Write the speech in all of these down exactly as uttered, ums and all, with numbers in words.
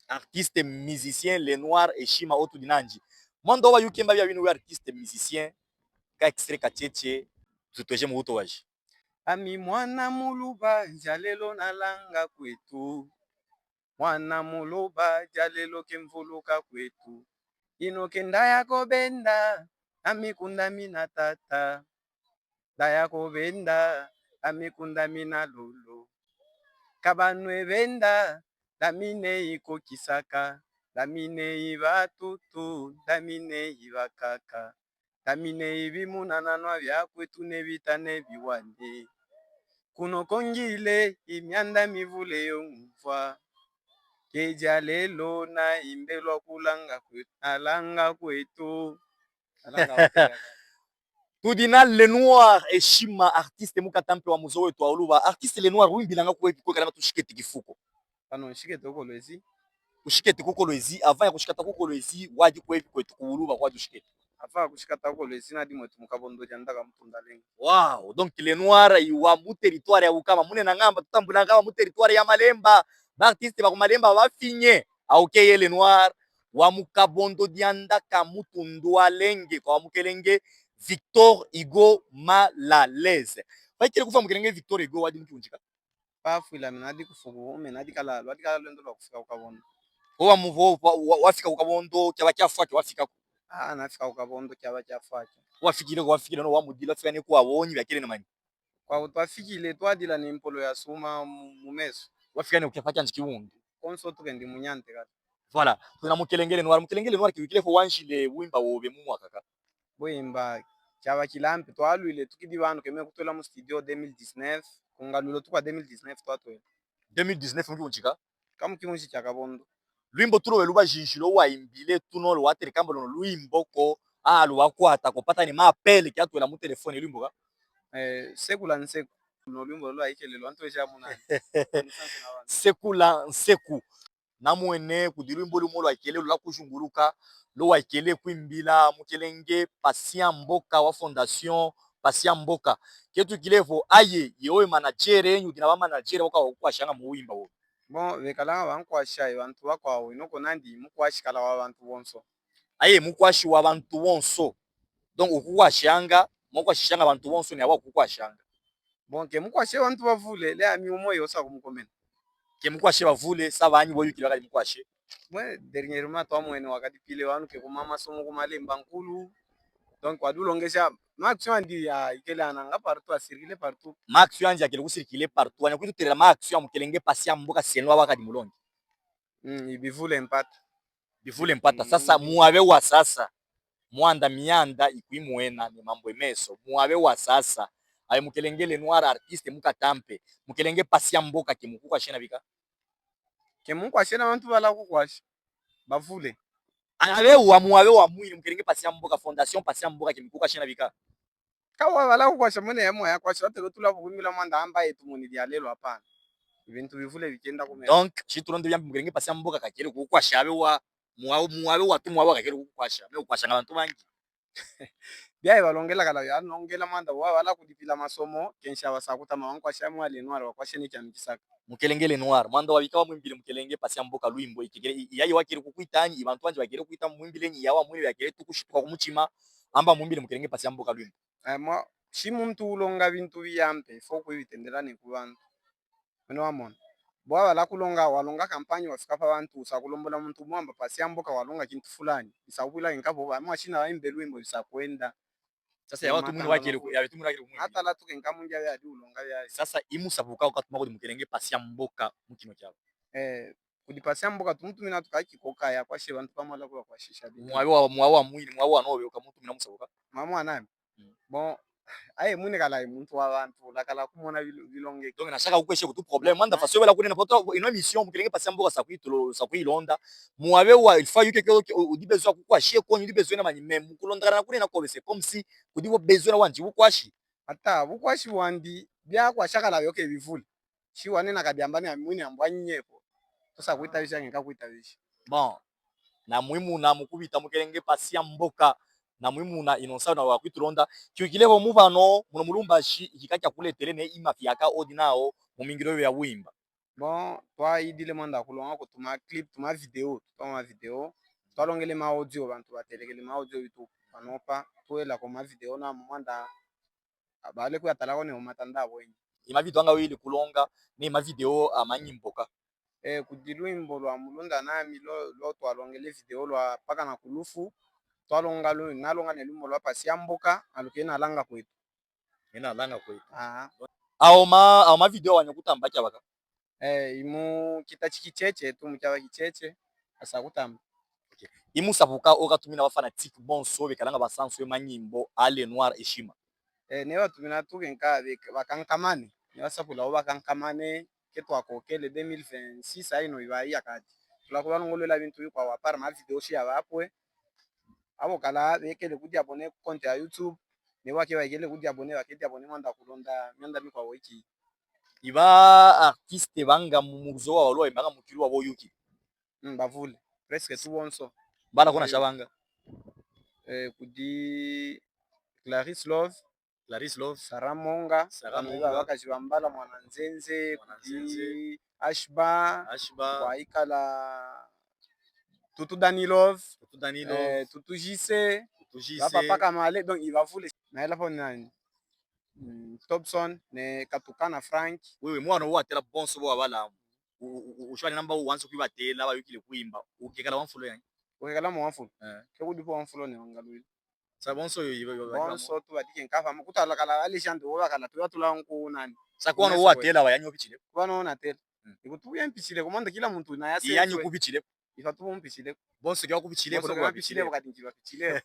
Artiste musicien Lenoir Eshima, o tudi nandi. Mwanda wa bayuki mba bia binu we artiste musicien, ka extrait ka tietie, tutweje mu butowaji. Ami mwana muluba, dialelo nalanga kwetu. Mwana muluba, dialelo ke mvuluka kwetu. Ino ke nda ya ko benda, ami kundami na tata. Nda ya ko benda, ami kundami na lolo. Ka banwe benda, ndamine yi ko kisaka, ndamine yi batutu, ndamine yi bakaka, ndamine yi bimuna na nwa bia kwetu ne bita ne biwani. Kuno ko ngile, yi mianda mivule yo ngumvwa. Ke dialelo na imbelwa kulanga kwetu, nalanga kwetu. Nalanga kwetu. Tudi na Lenoir Eshima, artiste mu kata mpe wa muzo wetu wa uluba. Artiste Lenoir, wimbilanga kwepi, kwe kalanga tushiketi kifu ko? Pano nshiketi ku Kolwezi. Ushiketi ku Kolwezi, avant ya kushikata ku Kolwezi, wadi kwepi kwetu ku uluba kwa tushiketi? Avant ya kushikata ku Kolwezi, nadi mwetu mu Kabondo dia Ndaka mu Tundalenge. Wow, donc Lenoir, i wa mu territoire ya bukama, munena ngamba tutambula ngamba mu territoire ya Malemba, ba artiste ba ku Malemba bafinye. Ah, ok, ye Lenoir, wa mu Kabondo dia Ndaka mu Tundalenge, kwa wa mukelenge Victor Hugo Malaleze. Bayikele kufwa mukelenge Victor Hugo, wadi mu kiwunjika? Pafwila, mi nadi kufuku, mi nadi kala, lwadi kala lwendo lwa kufika ku Kabondo. Ko wa mu-, wa, wa, wa, wafika ku Kabondo, kiaba kiafwa ke wafika ko? Ah, nafika ku Kabondo, kiaba kiafwa ke. Wafikile ko, wafikile no, wamudila, wafika ne kwa wonyi, biakele na mani. Kwa twafikile, twadila ni mpolo ya suma mu, mu meso. Wafika ne ku kiapa kiandi kiwundu. Konso tukendi mu nyante kati. Voilà. Tuna mukelenge Lenoir, mukelenge Lenoir, kiwikile fo wanzile wimba wobe mu mwaka ka? Buyimba, kiaba kilampi, twalwile, tukidi banu keme kutwela mu studio deux mille dix-neuf, ku ngalwilo tu kwa deux mille dix-neuf twatwela. Deux mille dix-neuf mu kiwunjika? Ka mu kiwunji kia Kabondo. Lwimbo tu lo we lubazinzi lo wayimbile tu no lo watele kamba lo no lwimbo ko, ah, lo wakwata ko, pata ni ma appel kiatwela mu téléphone, lwimbo ka? Eh, Sekula Nseku. No lwimbo lo lwayikele lo antweja muna. Sekula Nseku. Na mwene kudi lwimbo lumo lwayikele lo lwa kuzunguluka, lo wayikele kwimbila mukelenge Patient Mboka wa Fondation Patient Mboka. Ke twikile vo aye, ye oyo manager yenyi, udi na ba manager bakwawu bakukwashanga mu wimba wo? Bon, bekalanga bankwasha, ye bantu bakwawu, ino ko nandi mukwashi kala wa bantu bonso. Aye mukwashi wa bantu bonso. Donc ukukwashanga, mwakwashishanga bantu bonso, ni awa kukwashanga. Bon, ke mukwashe bantu bavule, le ami umo yosa kumukomena. Ke mukwashe bavule, sa banyi bo yukile bakadi mukwashe? Mwe, dernièrement twamwene wakadi pile wanu ke kuma masomo ku Malemba Nkulu. Donc, wadi ulongesha, ma action andi ya ikele ananga partout, a circuler partout. Ma action andi yakele ku circuler partout, anya kwitu telela ma action ya mukelenge Patient Mboka selon wa wakadi mulongi. Mm, i bivule mpata. Bivule mpata. Sasa, mm, muabe wa sasa, mwanda mianda ikwimwena ni mambu e meso. Muabe wa sasa, aye mukelenge Lenoir artiste mu kata mpe, mukelenge Patient Mboka ke mukukwashe na bika? Ke mukwashe na bantu bala kukwasha. Bavule. Abe wa muabe wa mwini, mukelenge Patient Mboka, Fondation Patient Mboka ke mukukwashe na bika? Ka wabala kukwasha mwene ya mwa ya kwasha, watele tula bukwimbila mwanda amba yetu muni dia lelo hapana. Ibintu bivule bikenda kumela. Donc, si tulonde biambi mukelenge Patient Mboka kakele kukukwasha, abe wa, mwa, mwa, abe watu mwa kakele kukukwasha, me kukwashanga bantu bangi. Bia balongela kala, ya longela mwanda wabala kudipila masomo, kensha basa kutama bankwasha mwa Lenoir, bakwashe ne kia mikisaka. Mukelenge Lenoir, mwanda wabika wamwimbile mukelenge Patient Mboka lwimbo, ikekele, i, i, yayi wakele kukwita anyi, i bantu banji bakele kukwita mwimbilenyi, ya wamwini bakele tukushituka ku mutima, amba mwimbile mukelenge Patient Mboka lwimbo. Eh, mwa, si muntu ulonga bintu biampe, fo kwibitendela ne ku bantu. Mene wamona. Bwa bala kulonga, walonga campagne, wafika pa bantu, usa kulombola muntu mwamba Patient Mboka walonga kintu fulani. Bisa kubila nkapo ba, mwa sina waimbe lwimbo bisa kwenda. Sasa ya watu mwini wakele ku, ya watu mwini wakele kumwini. Hata la tuke nkamu ndia ya di ulonga ya. Sasa imusabuka ukatuma kudi mukelenge Patient Mboka mu kino kiabo. Eh, kudi Patient Mboka tumutumina tukaki koka ya kwashe bantu pamwala kwa kwashisha bini. Mwabe wa, mwabe wa mwini, mwabe wa nobe ukamutumina musabuka. Mama nami. Mm. Bon, aye mwini kala muntu wa bantu, la kala kumona bilo-, bilonge. Donc, na saka kukweshe kutu problème. Mwanda faso bela kunena poto ino émission, mukelenge Patient Mboka sa kuitulo, sa kuilonda. Mwabe wa, il faut yuke ke, ke, udi besoin kukwashe ko, udi besoin na manyi, mais mukulondakana kunena ko, c'est comme si kudi bo besoin na wandi bukwashi. Ata, bukwashi bwandi, bia kwasha kala bioke bivule. Si wanena kadiamba ni amwini ambwa nyepo. Tosa kwitabisha ngenka kwitabisha. Bon. Na mwimuna mukubita mukelenge Patient Mboka. Na mwimuna ino nsayi na wakwitulonda. Kiwikile vo mubano, muno mu Lumbashi, ikika kia kuletele ne imafiaka odi nao, mu mingilo ya wimba. Bon, twaidile mwanda kulonga ko tuma clip, tuma vidéo, tuma vidéo. Twalongele ma audio, bantu batelekele ma audio bitu panopa, twela ko ma vidéo na mwanda, bale kuyatala ko ne o matanda bwenyi. I ma vidéo anga wele kulonga, ne ma vidéo a ma nyimbo ka? Eh, kudi lwimbo lwa Mulunda nami lo, lo twalongele vidéo lwa Pakana ku Lufu, twalonga lu, nalonga ne lwimbo lwa Pasi ya Mboka, alu ke nalanga kwetu. Ke nalanga kwetu. Aha. Awa ma, awa ma vidéo wanya kutamba kia baka? Eh, i mu kita ti Kitiete, tu mu kia ba Kitiete, asa kutamba. Ok. I mu sabuka o katumina ba fanatique bonso bekalanga basansu e ma nyimbo a Le Noir Eshima. Eh, ne batumina tu ke nka be, bakankamane. Ne basapula o bakankamane, ke twakokele deux mille vingt-six ayino iba iya kati. Tula kuba nongolwela bintu bikwawu, à part ma vidéo si ya bapwe. Abo kala bekele ku diabonner ku compte ya YouTube. Ne bwa ke baikele ku diabonner, ba ke diabonner mwanda kulonda mianda mikwawu iki. I ba artiste banga mu, mu muzo wa walu wa imbanga mu kilu wa boyuki? Mm, bavule. Presque tu bonso. Bala kuna sha banga? Eh, kudi Clarisse Love. Clarisse Love. Sarah Monga. Sarah Monga. Bakazi bambala Mwana Nzenze, Mwana Nzenze. Kudi Ashba. Ashba. Kwa ikala Tutu Danilov. Tutu Danilov. Eh, Tutu J C. Tutu J C. Ba Papa Kamale, donc i bavule. Na ela fo nani? Mm, Topson, ne Katukana Frank. Oui, oui, mwana watela bonso bo wabala. U, u, u, ushwani namba wanso kwibatela, bayukile kwimba. Ukekala wa mfulu yani? Ukekala mo wa mfulu? Eh. Ke kudi po wa mfulu ne wangalwile. Sa bonso yo, yo, yo, yo, bonso tu badike nka fa, mu kutala kala ba légende wo bakala, tu batula nku nani. Sa kwano watela wa yanyo bitile. Kwano natela. Mm. Iku tu ya mpitile, komanda kila muntu na ya se. Yanyo kubitile. Ifa tu mpitile. Bonso kia kubitile, bonso kia kubitile, kubitile. Kati nki babitile.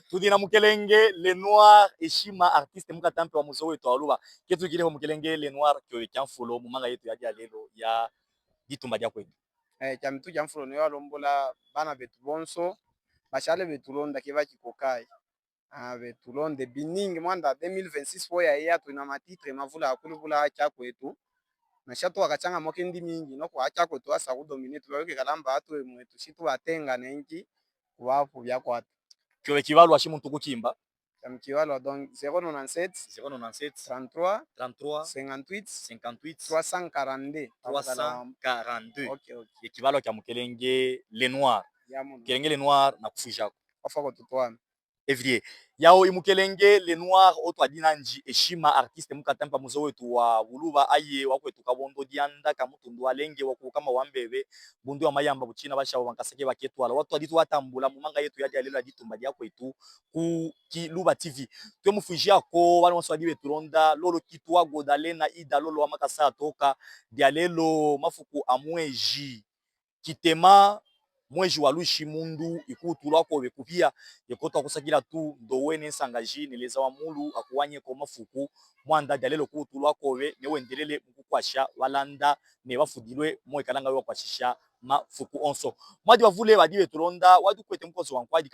Tudina mukelenge Le Noir Eshima, artiste mu katampe wa muzo wetu wa luba. Ke tukile ho mukelenge Le Noir, kio kia mfulu mu manga yetu ya dialelo ya ditumba dia kwetu. Eh, kia mitu kia mfulu ni yo alombola bana betu bonso, bashale betu londa ke bakikokayi. Ah, betu londe biningi mwanda deux mille vingt-six po ya yeya twina ma titre mavula akulu bula kia kwetu. Na sha tu wakatianga mo ke ndi mingi, no kwa kia kwetu asa kudomine, tu bayuke kalamba atu e mwetu, si tu batengane nki, kubafu bia kwata. Kio be kibalwa si muntu kukimba. Kia mu kibalwa, donc, zéro nonante-sept, zéro nonante-sept, trente-trois, trente-trois, cinquante-huit, cinquante-huit, trois cent quarante-deux. Trois cent quarante-deux. Ok, ok. Ye kibalwa kia mukelenge Le Noir. Ya munu. Mukelenge Le Noir, na kufwija ko. Kwa fa ko tutwame. Evrier. Yau i mukelenge Le Noir, o twadina nzi Eshima, artiste mu katampe wa muzo wetu wa buluba, aye wa kwetu Kabondo dianda, ka mutundu wa Lenge, wa ku Kama wa Mbebe, bundu wa Mayamba, Butina, Bashau, Bankasa ke baketwala. Wa twadi tuwatambula mu manga yetu ya dialelo ya ditumba dia kwetu ku Kiluba T V. Twe mufwiji ako, bana bonso badi betulonda, Lolo Kitwa, Godalena, Ida, Lolo wa Makasa atoka, dialelo mafuku a mwezi Kitema, mwezi wa lwishi, mundu ikutulwa kobe kupia, ye ko twakusakila tu, ndowe ne nsangazi ne leza wa mulu akuwanye ko mafuku, mwanda dialelo kutulwa kobe, ne wendelele mu kukwasha balanda ne bafudilwe, mo ikalanga we wakwashisha mafuku onso. Mwadi bavule badi betulonda, wadi ukwete mukozo wa nkwadi